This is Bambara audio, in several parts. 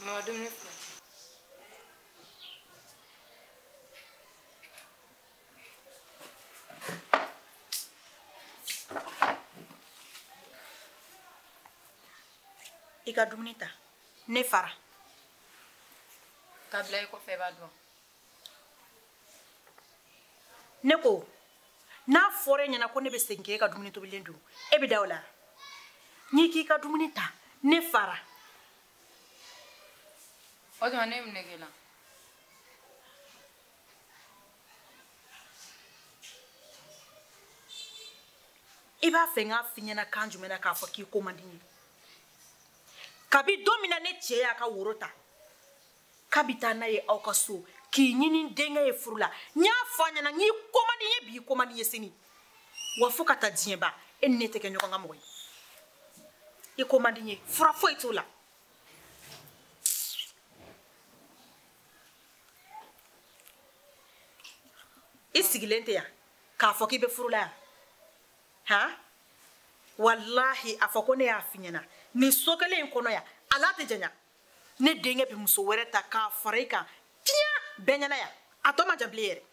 Mama dumuni filɛ. I ka dumuni ta. Ne fara. K'a bila i kɔfɛ i b'a dɔn. Ne ko n'a fɔra e ɲɛna ko ne bɛ segin k'e ka dumuni tobilen dun, e bɛ da o la? N'i k'i ka dumuni ta, ne fara. O tuma ne ye mun de k'e la? I b'a fɛ n k'a f'i ɲɛna kan jumɛn na k'a fɔ k'i ko man di n ye? Kabi don min na ne cɛ y'a ka woro ta k'a bɛ taa n'a ye aw ka so k'i ɲini denkɛ ye furu la, n y'a fɔ a ɲɛna n k'i ko man di n ye bi, i ko man di n ye sini, wa fo ka taa diɲɛ ban e ni ne tɛ kɛ ɲɔgɔn ka mɔgɔ ye. I ko man di n ye, fura foyi t'o la. I sigilen tɛ yan k'a fɔ k'i bɛ furu la yan han? Walahi a fɔ ko ne y'a f'i ɲɛna nin so kelen in kɔnɔ yan, ala tɛ janya. Ne denkɛ bɛ muso wɛrɛ ta k'a fara i kan tiɲɛ bɛɛ ɲɛna yan, a tɔ man jan bilen yɛrɛ.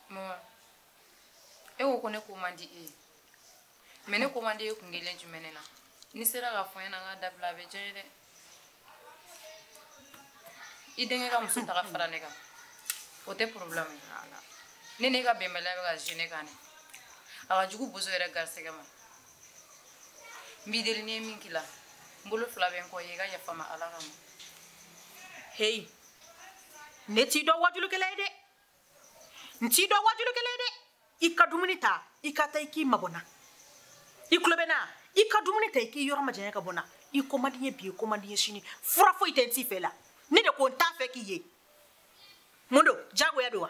Mama, e ko ko ne ko man di e ye, mais ne ko man di e kun kelen jumɛn ne na? N'i sera k'a fɔ n ɲɛna n k'a dabila a bɛ diya n ye dɛ. I denkɛ ka muso ta ka fara ne kan, o tɛ problème ye. Ne n'e ka bɛnbaliya bɛ ka jouer ne kan dɛ. A ka jugu bozo yɛrɛ garisɛgɛ ma. N b'i deli n'i ye min k'i la, n bolo fila bɛ n kɔ ye, i ka yafa n ma Ala kama. Heyi, ne t'i dɔn wajulukɛla ye dɛ. N t'i dɔn wajulukɛla ye dɛ. I ka dumuni ta, i ka taa i k'i mabɔ n na. I tulo bɛ n na? I ka dumuni ta, i k'i yɔrɔ majanya ka bɔ n na. I ko man di n ye bi, i ko man di n ye sini. Fura foyi tɛ n t'i fɛ la. Ne de ko n t'a fɛ k'i ye. Mun don? Diyagoya don wa?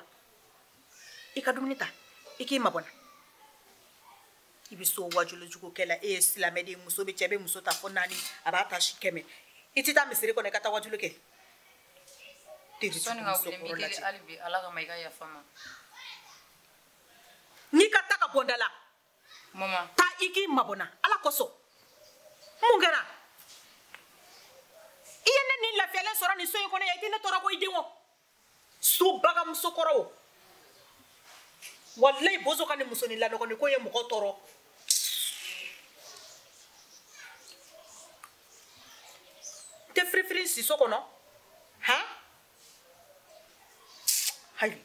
I ka dumuni ta, i k'i mabɔ n na. I bɛ so wajulujugukɛla, e ye silamɛ de ye, muso bɛ cɛ bɛ muso ta fo 4, a b'a ta si 100. I tɛ taa misiri kɔnɔ i ka taa wajulu kɛ. Sɔnni ka wuli n b'i deli hali bi Ala kama i ka yafa n ma. N'i ka taa ka bɔ n da la. Mama. Taa i k'i mabɔ n na Ala kosɔn. Mun kɛra? I ye ne ni lafiyalen sɔrɔ nin so in kɔnɔ yan, i tɛ ne tɔɔrɔ ko i den o. So bagamuso kɔrɔ o. Walayi bozo ka nin musonin lanɔgɔnin ko ye mɔgɔ tɔɔrɔ. Tɛ firifiri si so kɔnɔ han? Hayi.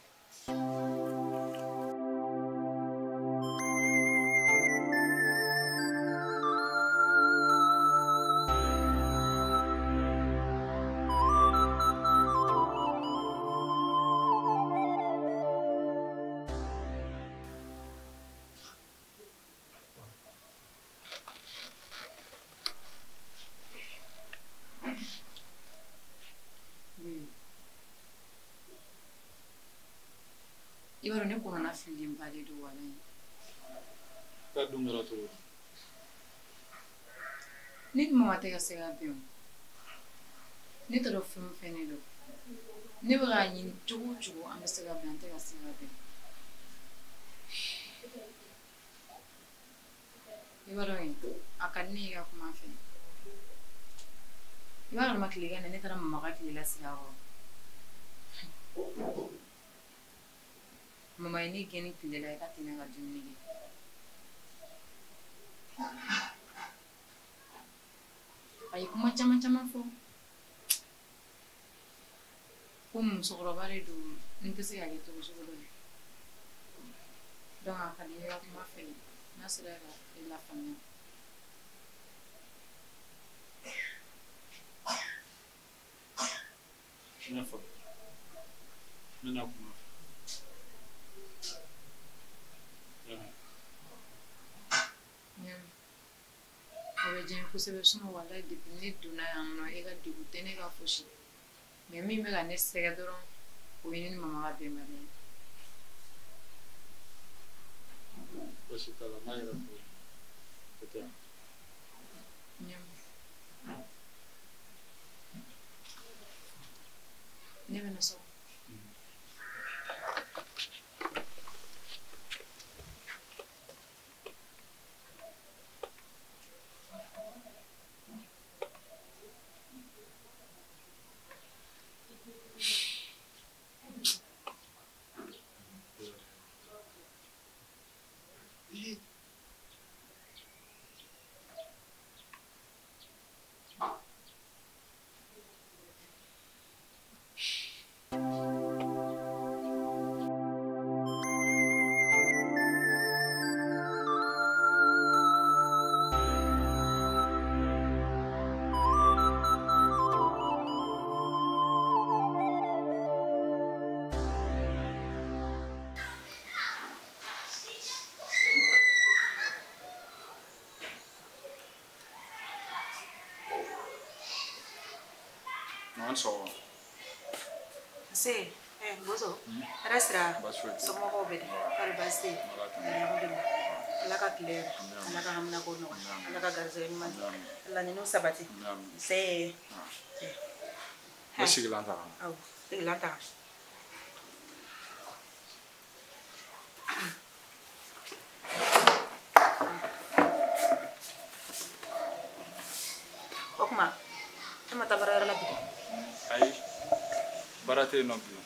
I b'a dɔn ne kɔnɔna fililenba de don walayi. K'a dun kɛra cogo di? Ne ni mama tɛ ka se ka bɛn o. Ne t'a dɔn fɛn o fɛn de don. Ne bɛ k'a ɲini cogo o cogo an bɛ se ka bɛn, an tɛ ka se ka bɛn. I b'a dɔn a ka di ne ye ka kuma a fɛ. I b'a dɔn ma tilegan na ne taara mama ka tile lasigi a kɔrɔ. Mama ye ne gɛn ni tile la i ka tɛmɛ ka dumuni kɛ. A ye kuma caman caman fɔ. Ko musokɔrɔba de don, n tɛ se ka kɛ cogo sugu dɔ ye. Donc a ka di n ye ka kuma fɛ, n'a sera ka e lafaamuya. N y'a faamu. N bɛna kuma fɛ. O bɛ diya n ye kosɛbɛ sinon walayi depuis ne donna yan nɔ e ka degun tɛ ne ka fosi. Mais min bɛ ka ne sɛgɛn dɔrɔn o ye ne ni mama ka bɛnbaliya ye. Baasi t'a la, n b'a yɛrɛ fɔ. O tɛ yan. Ne bɛ na so. Mama sɔgɔma. Nse, Bozo. Hɛrɛ sira. Somɔgɔw bɛ di? Kɔri baasi tɛ yen? Alhamdulilah. Ala ka tile hɛrɛ. Ala ka haminako nɔgɔya. Ala ka garisɛgɛ ɲuman di. Laɲiniw sabati. Nse. Ne sigilan ta ka na. Awɔ, sigilan ta ka na. O tuma, e ma taa baarayɔrɔ la bi? Ayi, baara tɛ yen nɔ bi.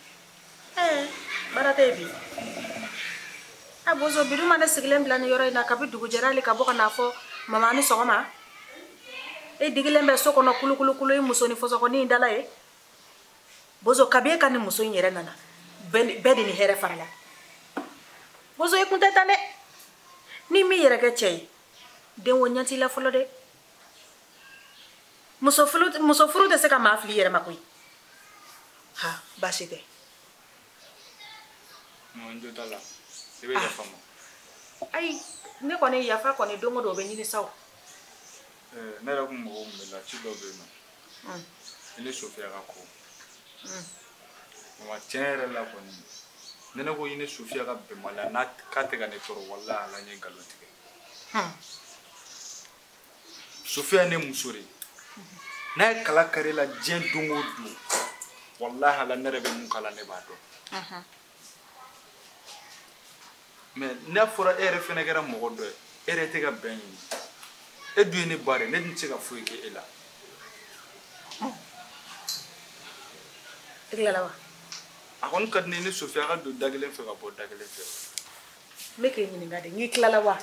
Baara tɛ yen bi. A Bozo, bi dun ma ne sigilen bila nin yɔrɔ in na kabi dugu jɛra hali ka bɔ ka n'a fɔ mama ni sɔgɔma. E digilen bɛ so kɔnɔ kulukulukulu i muso ni fɔsɔkɔni in dala ye. Bozo, kabi e ka nin muso in yɛrɛ nana, bɛɛ de ni hɛrɛ farala. Bozo, i kun tɛ tan dɛ. Ni min yɛrɛ kɛ cɛ ye, den wo ɲɛ t'i la fɔlɔ dɛ. Muso furu tɛ se ka maa fili i yɛrɛ ma koyi. Ha, baasi tɛ. Mama, n jo t'a la. I bɛ yafa n ma. Ayi, ne kɔni yafa kɔni don o don o bɛ ɲini sa o. Ne yɛrɛ kun mago kun bɛ la ci dɔ bɛ yen nɔ. I ni Sofiya ka ko. Mama, tiɲɛ yɛrɛ la kɔni, ni ne ko i ni Sofiya ka bɛnbaliya n'a k'a tɛ ka ne tɔɔrɔ, walahi Ala n ye nkalon tigɛ. Sofiya ye ne muso de ye. N'a ye kala kari e la diɲɛ don o don, walahi Ala ne yɛrɛ bɛ mun k'a la ne b'a dɔn. Mais n'a fɔra e yɛrɛ fɛnɛ kɛra mɔgɔ dɔ ye, e yɛrɛ tɛ ka bɛn ɲini. E dun ye ne ba de ye, ne dun tɛ se ka foyi kɛ e la. I tilala wa? A kɔni ka di ne ye ni Sofiya ka don da kelen fɛ ka bɔ da kelen fɛ. N bɛ k'i ɲininka de, n k'i tilala wa?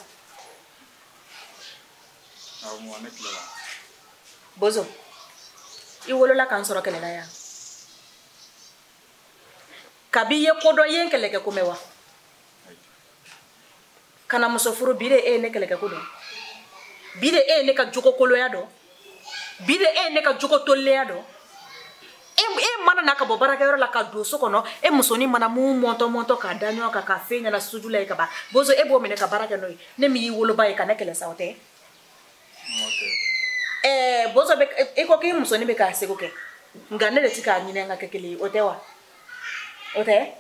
Awɔ, mama, ne tilala. Bozo, i wolola k'an sɔrɔ kɛlɛ la yan. Kabi i ye ko dɔn, i ye n kɛlɛkɛ ko mɛn wa? Ka na muso furu, bi de e ye ne kɛlɛkɛ ko dɔn. Bi de e ye ne ka jogo kolonya dɔn. Bi de e ye ne ka jogo tolilenya dɔn. E mana na ka bɔ baarakɛyɔrɔ la ka don so kɔnɔ, e musonin mana mun mɔntɔ mɔntɔ k'a da ɲɔgɔn kan k'a f'e ɲɛna suju la ye ka ban. Bozo, e b'o minɛ ka baara kɛ n'o ye. Ne min y'i woloba ye ka ne kɛlɛ sa, o tɛ? Bozo, i ko k'i musonin bɛ k'a seko kɛ. Nka ne de ti k'a ɲini an ka kɛ kelen ye, o tɛ wa? O tɛ?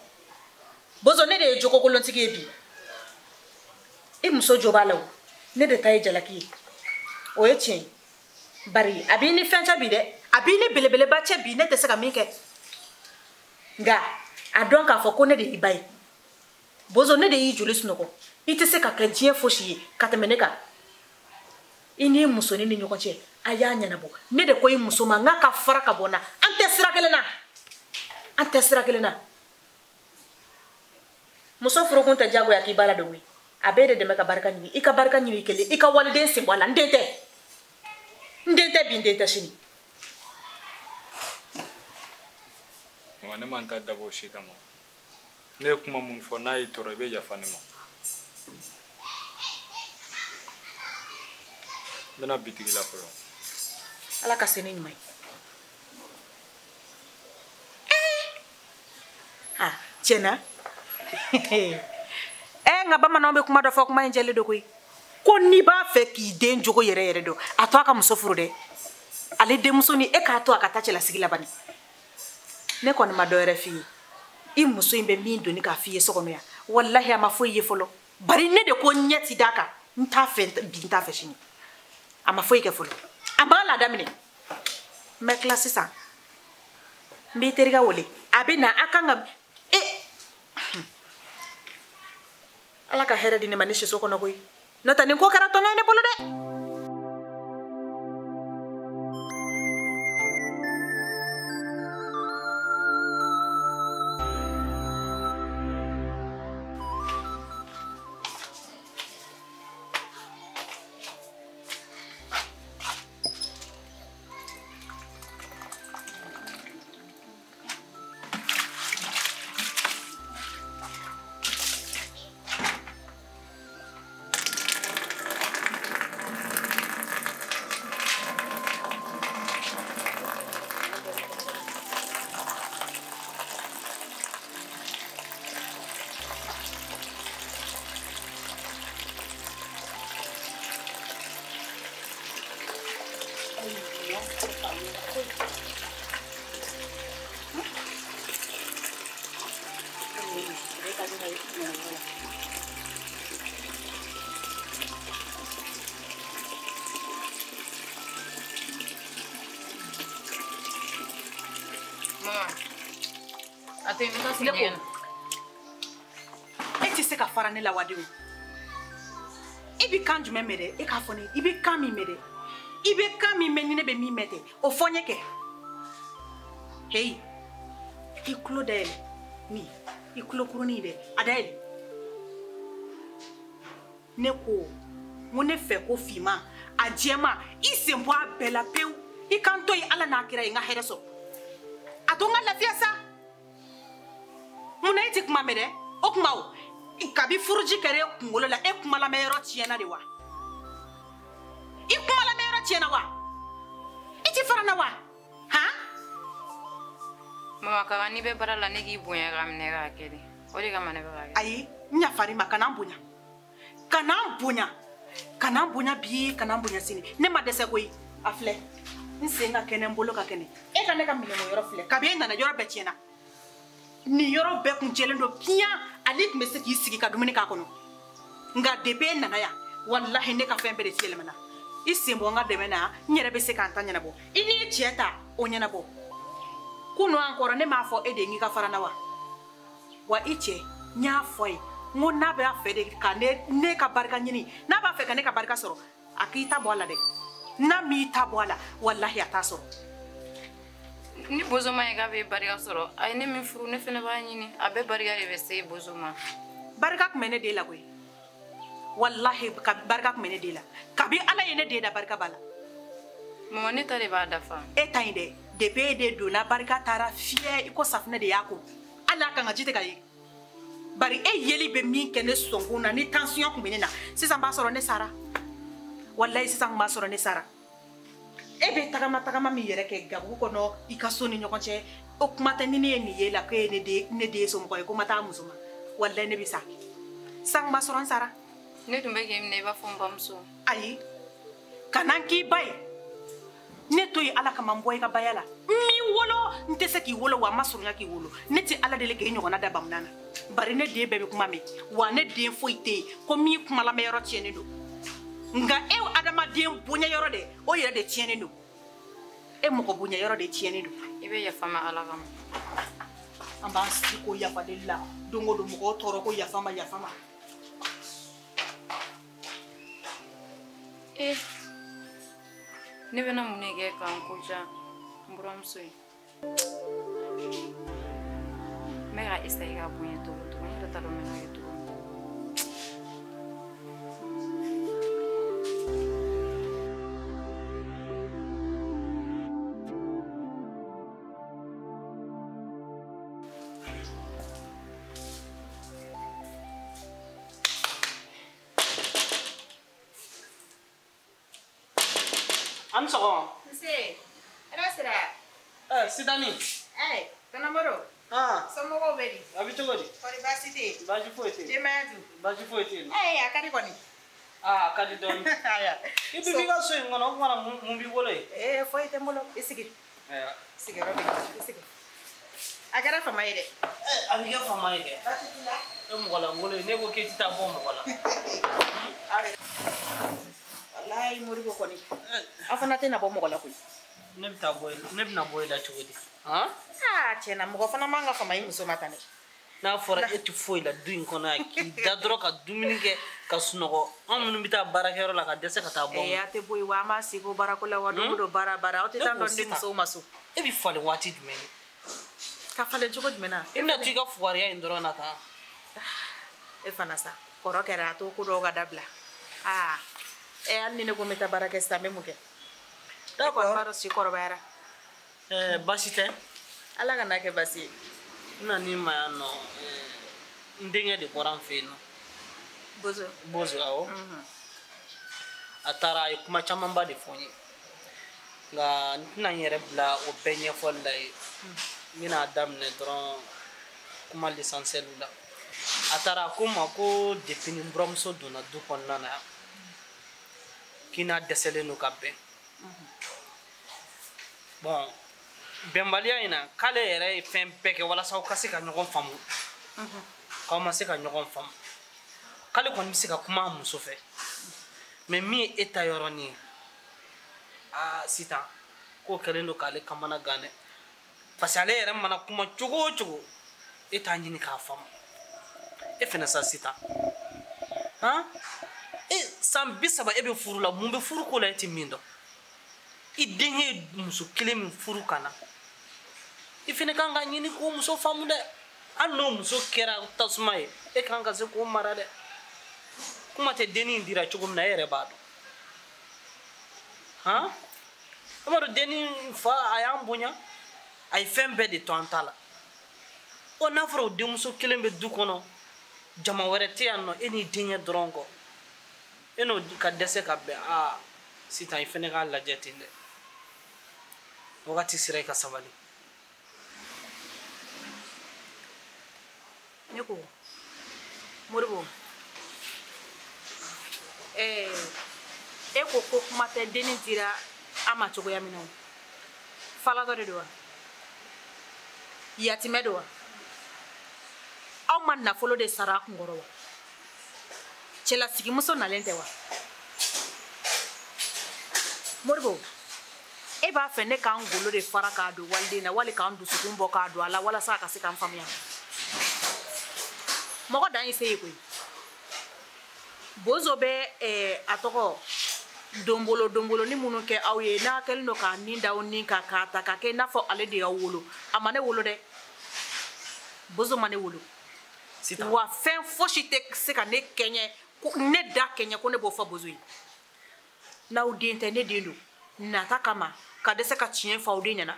Bozo, ne de ye jogo kolontigi ye bi. I muso jo b'a la o, ne de ta ye jalaki ye. O ye tiɲɛ ye. Bari a b'i ni fɛn cɛ bi dɛ, a b'i ni belebeleba cɛ bi, ne tɛ se ka min kɛ. Nka a dɔn k'a fɔ ko ne de y'i ba ye. Bozo, ne de y'i joli sunɔgɔ. I tɛ se ka kɛ diɲɛ fosi ye ka tɛmɛ ne kan. I n'i musonin ni ɲɔgɔn cɛ, a y'a ɲɛnabɔ. Ne de ko i muso ma n k'a ka fara ka bɔ n na. An tɛ sira kelen na. An tɛ sira kelen na. Muso furukun tɛ diyagoya k'i ba la don koyi. A b'e de dɛmɛ ka barika ɲini. I ka barika ɲini i kelen. I ka waliden sen bɔ a la. N den tɛ. N den tɛ bi, n den tɛ sini. Mama, ne man ta dabɔ o si kama. Ne ye kuma mun fɔ n'a y'i tɔɔrɔ, i bɛ yafa ne ma. N bɛna bitigi la fɔlɔ. Ala ka se ne ɲuman ye. Ah, tiɲɛ na. Nka bamananw bɛ kuma dɔ fɔ, kuma in jɛlen don koyi. Ko n'i b'a fɛ k'i den jogo yɛrɛ yɛrɛ dɔn, a to a ka muso furu dɛ. Ale denmuso ni e k'a to a ka taa cɛlasigi la bani. Ne kɔni ma dɔ wɛrɛ f'i ye. I muso in bɛ min doni k'a f'i ye so kɔnɔ yan, walahi a ma foyi ye fɔlɔ. Bari ne de ko ɲɛ ti d'a kan, n t'a fɛ bi, n t'a fɛ sini. A ma foyi kɛ fɔlɔ. A m'a ladaminɛ. N bɛ tila sisan. N b'i terikɛ wele. A bɛ na, a kan ka Ala ka hɛrɛ di ne ma ne siso kɔnɔ koyi. N'o tɛ nin ko kɛra tɔɲɔ ye ne bolo dɛ. to yen, n bɛ taa sigi ɲɛgɛn na. E tɛ se ka fara ne la wa denw? E bɛ kan jumɛn mɛn dɛ? E k'a fɔ ne ye, i bɛ kan min mɛn dɛ? I bɛ kan min mɛn ni ne bɛ min mɛn tɛ, o fɔ n ye kɛ. Heyi, i tulo dayɛlɛ. Min, i tulo kurunin dɛ, a dayɛlɛ. Ne ko, n ko ne fɛ ko finman, a jɛman, i sen bɔ a bɛɛ la pewu. I kan to yen Ala n'a kira ye, n ka hɛrɛ sɔrɔ. A to n ka lafiya sa. Munna e tɛ kuma mɛn dɛ? O kuma o, kabi furuji kɛra e kunkolo la, e kuma lamɛnyɔrɔ tiɲɛna de wa? I kuma lamɛnyɔrɔ tiɲɛna wa? I ti fara n na wa? Han? Mama, kaba n'i bɛ baara la, ne k'i bonya k'a minɛ k'a kɛ de. O de kama ne bɛ k'a kɛ. Ayi, n yafar'i ma, kana n bonya. Kana n bonya. Kana n bonya bi, kana n bonya sini. Ne ma dɛsɛ koyi. A filɛ, n sen ka kɛnɛ, n bolo ka kɛnɛ. E ka ne ka minɛnko yɔrɔ filɛ. Kabi e nana, yɔrɔ bɛɛ tiɲɛna. Nin yɔrɔ bɛɛ kun jɛlen don piyan. Ale tun bɛ se k'i sigi ka dumuni k'a kɔnɔ. Nka depuis e nana yan, walahi ne ka fɛn bɛɛ de yɛlɛmana. I sen bɔ n ka dɛmɛ na, n yɛrɛ bɛ se k'an ta ɲɛnabɔ. I n'i cɛ ta, o ɲɛnabɔ. Kunun an kɔrɔ, ne m'a fɔ e de ye n k'i ka fara n na wa? Wa i cɛ, n y'a fɔ a ye, n ko n'a b'a fɛ de ka ne ka barika ɲini, n'a b'a fɛ ka ne ka barika sɔrɔ, a k'i ta bɔ a la dɛ. N'a m'i ta bɔ a la, walahi a t'a sɔrɔ. Ni bozo ma ye k'a bɛ barika sɔrɔ, a ye ne min furu, ne fana b'a ɲini. A bɛɛ barika de bɛ se bozo ma. Barika tun bɛ ne den la koyi. Walahi barika tun bɛ ne den la. Kabi Ala ye ne den da, barika b'a la. Mama, ne ta de b'a dafa. E ta in dɛ, depuis e de donna, barika taara fiyɛ i ko safunɛ de y'a ko. Hali a kan ka ji tɛ ka ye. Bari e yeli bɛ min kɛ ne sɔnkun na, ni tension tun bɛ ne na, sisan b'a sɔrɔ ne sara. Walahi sisan b'a sɔrɔ ne sara. E bɛ tagama tagama min yɛrɛ kɛ gabugu kɔnɔ i ka so ni ɲɔgɔn cɛ, o kuma tɛ ni ne ye nin ye la ko e ye ne den somɔgɔ ye, ko ma taa muso ma. Walahi ne bɛ sa. Sisan b'a sɔrɔ n sara. Ne tun bɛ k'i minɛ i b'a fɔ n bamuso. Ayi, kana n k'i ba ye. Ne to yen Ala kama, n bɔ i ka baya la. N m'i wolo, n tɛ se k'i wolo wa n ma surunya k'i wolo. Ne tɛ Ala deli k'e ɲɔgɔnna da bamunan na. Bari ne den bɛɛ bɛ kuma mɛn, wa ne den foyi tɛ yen ko min kuma lamɛnyɔrɔ tiɲɛnen don. Nka e adamaden bonya yɔrɔ de, o yɛrɛ de tiɲɛnen don. E mɔgɔ bonya yɔrɔ de tiɲɛnen don. I bɛ yafa n ma Ala kama. An b'an sigi ko yafa deli la don o don, mɔgɔw tɔɔrɔ ko yafa ma, yafa ma. Eh, ne bɛna mun de kɛ k'an ko diya n buramuso ye? N bɛ ka essayer ka bonya cogo o cogo, n yɛrɛ t'a dɔn n bɛna kɛ cogo min. An sɔgɔma. Nse, hɛrɛ sira. Sidani. Tɔnɔ Moro. Somɔgɔw bɛ di? A bɛ cogo di? Kɔri baasi tɛ yen? Baasi foyi tɛ yen. Denbaya dun? Baasi foyi tɛ yen. A ka di kɔni. A ka di dɔɔni. Ayiwa. I dun b'i ka so in kɔnɔ, o tuma na mun b'i bolo yen? Foyi tɛ n bolo. I sigi. Ayiwa. Sigiyɔrɔ bɛ yen. I sigi. A kɛra fama ye dɛ. A bɛ kɛ fama ye kɛ. Baasi t'i la? E mɔgɔ lankolon ye, ne ko k'e tɛ taa bɔ mɔgɔ la. Walayi Moribo kɔni, aw fana tɛna bɔ mɔgɔ la koyi. Ne bɛ taa bɔ, ne bɛna bɔ e la cogo di? Tiɲɛna mɔgɔ fana man ka fama i muso ma tan dɛ. N'a fɔra e tɛ foyi la du in kɔnɔ yan, k'i da dɔrɔn ka dumuni kɛ ka sunɔgɔ, anw minnu bɛ taa baarakɛyɔrɔ la ka dɛsɛ ka taa bɔ. A tɛ bɔ yen wa, an b'a sigi o baarako la wa, don o don baara baara, aw tɛ taa dɔn ni musow ma so. E bɛ falen waati jumɛn? Ka falen cogo jumɛn na? E bɛna to i ka fugariya in dɔrɔn na tan. E fana sa, kɔrɔ kɛra a to ko dɔw ka dabila. Hali ni ne ko n bɛ taa baara kɛ sisan, n bɛ mun kɛ? D'accord. E kɔni b'a dɔn si kɔrɔbayara. Baasi tɛ. Ala ka n'a kɛ baasi ye. N nan'i ma yan nɔ, n denkɛ de bɔra n fɛ yen nɔ. Bozo. Bozo, awɔ. A taara, a ye kuma camanba de fɔ n ye. Nka n tɛna n yɛrɛ bila o bɛɛ ɲɛfɔli la ye. N bɛna daminɛ dɔrɔn kuma l'essentiel la. A taara, a ko n ma ko depuis ni n buramuso donna du kɔnɔna na yan, k'i n'a dɛsɛlen don ka bɛn. Bon, bɛnbaliya in na, k'ale yɛrɛ ye fɛn bɛɛ kɛ walasa aw ka se ka ɲɔgɔn faamu. K'aw ma se ka ɲɔgɔn faamu. K'ale kɔni bɛ se ka kuma a muso fɛ. Mais min ye e ta yɔrɔnin ye, Sitan, k'o kɛlen don k'ale kamana gan dɛ. Parce que ale yɛrɛ mana kuma cogo o cogo, E t'a ɲini k'a faamu. E fɛnɛ sa sisan. Han? E san 30 e bɛ furu la, mun bɛ furu ko la e tɛ min dɔn? I denkɛ ye muso kelen min furu ka na. I fɛnɛ kan ka ɲini k'o muso faamu dɛ. Hali n'o muso kɛra tasuma ye, e kan ka se k'o mara dɛ. Kuma tɛ dennin in dira cogo min na, e yɛrɛ b'a dɔn. Han? E b'a dɔn dennin fa a y'an bonya, a ye fɛn bɛɛ de to an ta la. Ɔ n'a fɔra o denmuso kelen bɛ du kɔnɔ, jama wɛrɛ tɛ yan nɔ, e n'i denkɛ dɔrɔn kɔ. E n'o ka dɛsɛ ka bɛn, aa sisan i fɛnɛ k'a lajɛ ten dɛ. Wagati sera i ka sabali. Ne ko Modibo, e ko ko kuma tɛ dennin dira an ma cogoya min na o, falatɔ de don wa? Yatimɛ don wa? Aw ma nafolo de sara a kunkɔrɔ wa? Cɛlasigimuso nalen tɛ wa? Modibo, e b'a fɛ ne k'an golo de fara k'a don waliden na wali k'an dusukun bɔ k'a don a la walasa a ka se k'an faamuya? Mɔgɔ dan ye se ye koyi. Bozo bɛ a tɔgɔ donbolo donboloni minnu kɛ aw ye n'a kɛlen don k'a nin da aw nin kan k'a ta k'a kɛ i n'a fɔ ale de y'aw wolo, a ma ne wolo dɛ. Bozo ma ne wolo. Wa fɛn fosi tɛ se ka ne kɛɲɛ, ne da kɛɲɛ ko ne b'o fɔ bozo ye. N'aw den tɛ, ne den don. Nata kama ka dɛsɛ ka tiɲɛ fɔ aw den ɲɛna.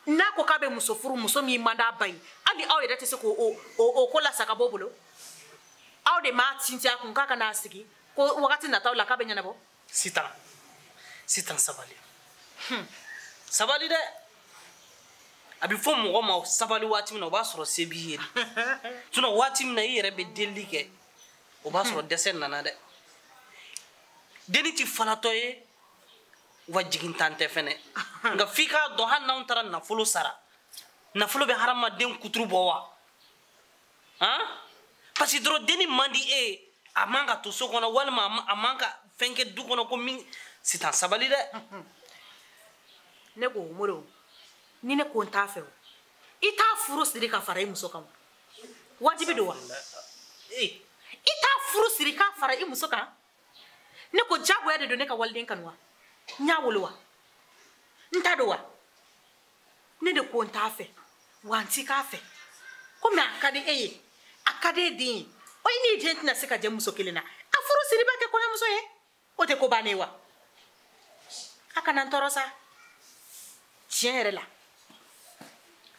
N'a ko k'a bɛ muso furu, muso min man d'a ba ye, hali aw yɛrɛ tɛ se k'o o ko lasa ka bɔ bolo. Aw de m'a tintin a kun k'a ka n'a sigi ko wagati nataw la k'a bɛ ɲɛnabɔ. Sitan, sitan sabali. Sabali dɛ. A bɛ fɔ mɔgɔ ma sabali waati min na, o b'a sɔrɔ se b'i ye. Sinon waati min na i yɛrɛ bɛ delili kɛ, o b'a sɔrɔ dɛsɛ nana dɛ. Denni ti falatɔ ye, wa jigintan tɛ fɛnɛ. Nka f'i k'a dɔn hali n'anw taara nafolo sara, nafolo bɛ hadamaden kuturu bɔ wa? Han? Parce que dɔrɔn denni man di e ye, a man ka to so kɔnɔ walima a man ka fɛn kɛ du kɔnɔ ko min. Sitan sabali dɛ. Ne ko Modibo, ni ne ko n t'a fɛ o, i t'a furu siri ka fara i muso kan wa? Wajibi don wa? I t'a furu siri k'a fara i muso kan? Ne ko jagoya de don ne ka waliden kanu wa? N y'a wolo wa? N t'a dɔn wa? Ne de ko n t'a fɛ, wa n ti k'a fɛ. Komi a ka di e ye, a ka di e den ye, o i n'i den tɛna se ka jɛ muso kelen na. A furu siri b'a kɛ kɔɲɔmuso ye, o tɛ ko bannen ye wa? A kana n tɔɔrɔ sa, tiɲɛ yɛrɛ la.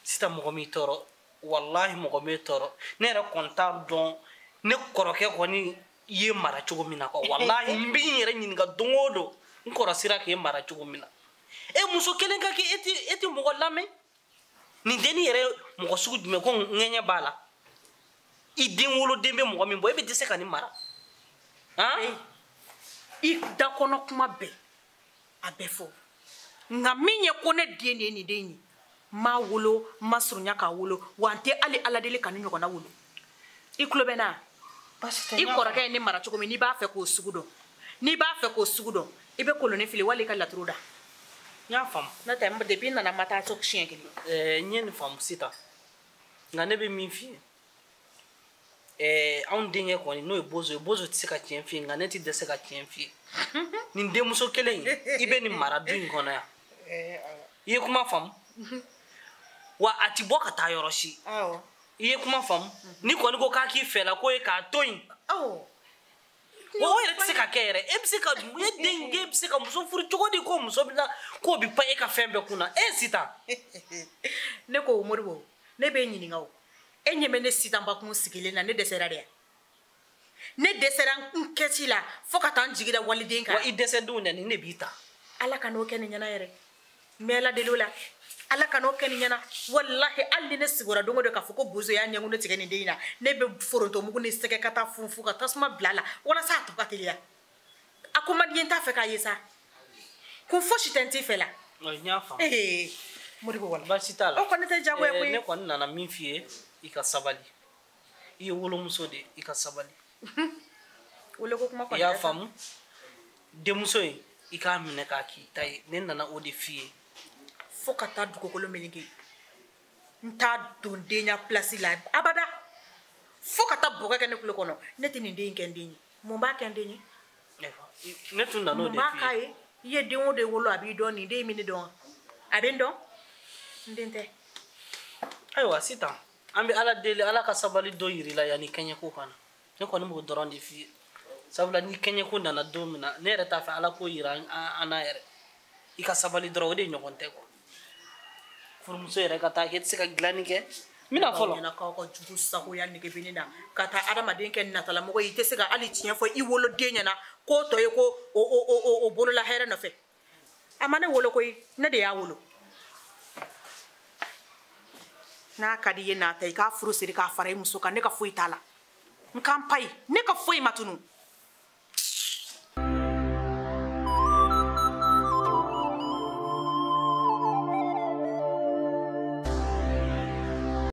Sisan mɔgɔ m'i tɔɔrɔ, walahi mɔgɔ m'e tɔɔrɔ. Ne yɛrɛ kɔni t'a dɔn ne kɔrɔkɛ kɔni ye mara cogo min na quoi. Walahi n bɛ n yɛrɛ ɲininka don o don, n kɔrɔ sera k'e mara cogo min na. E muso kelen ka kɛ e tɛ mɔgɔ lamɛn. Nin dennin yɛrɛ mɔgɔ sugu jumɛn ko ŋɛɲɛ b'a la? I den woloden bɛ mɔgɔ min bɔ, e bɛ dɛsɛ ka nin mara. Han? I da kɔnɔ kuma bɛɛ, a bɛɛ fɔ. Nka min ye ko ne den de ye nin den ye, n m'a wolo, n ma surunya k'a wolo, wa n tɛ hali Ala deli ka nin ɲɔgɔnna wolo. I tulo bɛ n na? I kɔrɔkɛ ye ne mara cogo min, n'i b'a fɛ k'o sugu dɔn, n'i b'a fɛ k'o sugu dɔn, i bɛ koloni fili wali i ka laturu da. N y'a faamu. N'o tɛ depuis n nana n ma taa so siɲɛ kelen. N ye nin faamu sisan. Nka ne bɛ min f'i ye, anw denkɛ kɔni n'o ye Bozo ye, Bozo tɛ se ka tiɲɛ f'i ye, nka ne tɛ dɛsɛ ka tiɲɛ f'i ye. Nin denmuso kelen in, i bɛ nin mara du in kɔnɔ yan. I ye kuma faamu? Wa a ti bɔ ka taa yɔrɔ si. I ye kuma faamu? Ni kɔni ko k'a k'i fɛ la ko ye k'a to yen. Wa o yɛrɛ tɛ se ka kɛ yɛrɛ. E bɛ se ka e denkɛ bɛ se ka muso furu cogo di ko muso bɛ na k'o bɛ pan e ka fɛn bɛɛ kunna? E Sitan. Ne ko Modibo, ne b'e ɲininka o. E ɲɛ bɛ ne Sitanba kun sigilen na, ne dɛsɛra de ya? Ne dɛsɛra n kɛci la fo ka taa n jigi da waliden kan. Wa i dɛsɛ denw na nin de b'i ta. Ala ka n'o kɛ nin ɲɛna yɛrɛ. N bɛ Ala deli o la. Ala ka n'o kɛ nin ɲɛna. Walahi hali ni ne sigura don o don k'a fɔ ko bozo y'a ɲɛkun tigɛ nin den in na, ne bɛ forontomugu ni sɛgɛ ka taa funfun ka tasuma bila a la walasa a tɔ ka teliya. A ko man di n ye, n t'a fɛ k'a ye sa. Kun fosi tɛ n t'i fɛ la. N y'a faamu. Modibo wala. Baasi t'a la. O kɔni tɛ diyagoya koyi. Ne kɔni nana min f'i ye, i ka sabali. I ye wolomuso de ye, i ka sabali. Woloko kuma kɔni I y'a tɛ sa. faamu? Denmuso in, i k'a minɛ k'a k'i ta ye. Ne nana o de f'i ye. Fo ka taa dugukolo meleke. N t'a don denya place la abada. Fo ka taa bɔgɔ kɛ ne kulo kɔnɔ. Ne tɛ nin den in kɛ n den ye. Mun b'a kɛ n den ye? Ne tun nan'o de f'i ye. Mun b'a k'a ye? I ye den o den wolo a b'i dɔn, nin den in bɛ ne dɔn. A bɛ n dɔn? N den tɛ. Ayiwa sisan an bɛ Ala deli Ala ka sabali dɔ yir'i la yanni kɛɲɛko ka na. Ne kɔni b'o dɔrɔn de f'i ye. Sabula ni kɛɲɛko nana don min na ne yɛrɛ t'a fɛ Ala k'o yira an na yɛrɛ. I ka sabali dɔrɔn o de ɲɔgɔn tɛ quoi. Furumuso yɛrɛ ka taa kɛ i tɛ se ka dilanni kɛ. N bɛna fɔlɔ. Ɲɛna k'aw ka jugu sagoya nege bɛ ne na ka taa adamaden kɛ natalamɔgɔ ye i tɛ se ka hali tiɲɛ fɔ i woloden ɲɛna k'o tɔ ye ko o bolola hɛrɛ nɔfɛ. A ma ne wolo koyi, ne de y'a wolo. N'a ka di i ye n'a ta i k'a furu siri k'a fara i muso kan, ne ka foyi t'a la. N k'an pa ye, ne ka foyi ma tunu.